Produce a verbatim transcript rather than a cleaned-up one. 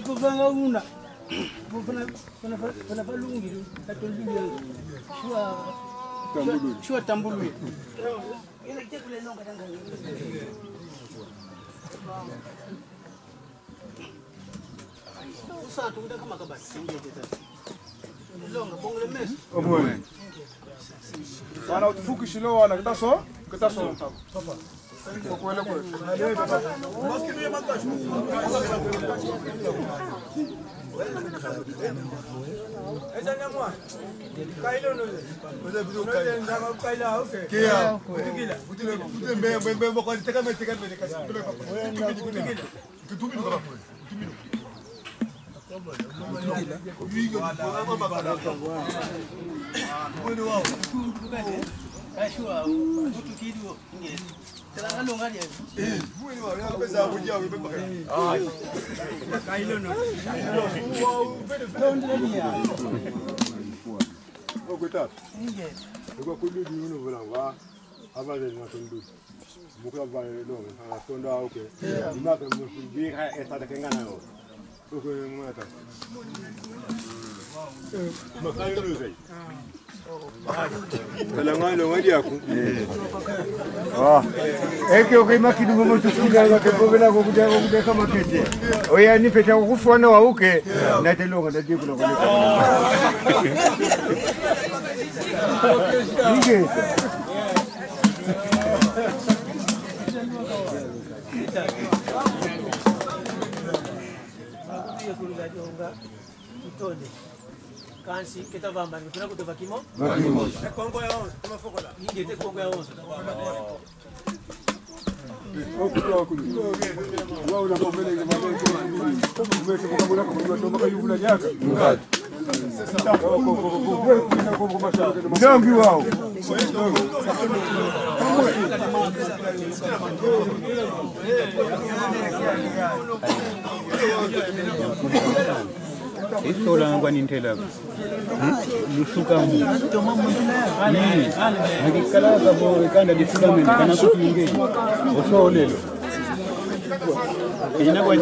Kuvanga una. Fana, fana, fana, fana falungile, katondulile. Shwa, shwa, shwa tambulule. Usantu uda kama kabati. Longa, bongele meso. Obwe. Wana utufukishile wana, kitaso, kitaso. Kwele, kwele. Esa nyamwa. Kailo no. Kailo, okay. Kia. Butukila. Butukila, mbe, mbe, mbe, kwa, teka me, teka me, teka me. Butukila. Okweta. Ikwa kuludi unu vulangwa. Abale na kundu. Mukula bale longa, tonda, okay. Imaka mukubika eta da kengana yo. Okay, mwata. Makayo luzai. Kala ngalo ngadi aku. Ah. Eke, okay, makini ngomo tusikila, ke bobela ko kudia, ko kudia kama kete. Oya ni peta kufwana wa uke. Na te longa, na dia kuna kwa. Inge. Tutonde. Kansi keta vamba ni kuna kutu vakimo. Vakimo. Te Kongo ya onze, kuma fokola. Inge te Kongo ya onze. Ndongi wau. Isola ngwa ni ntela. Hmm? Lusuka mu. Hmm. Akikala kabo kanda disuka mene, kana kutinge. Osolelo. Ina kwa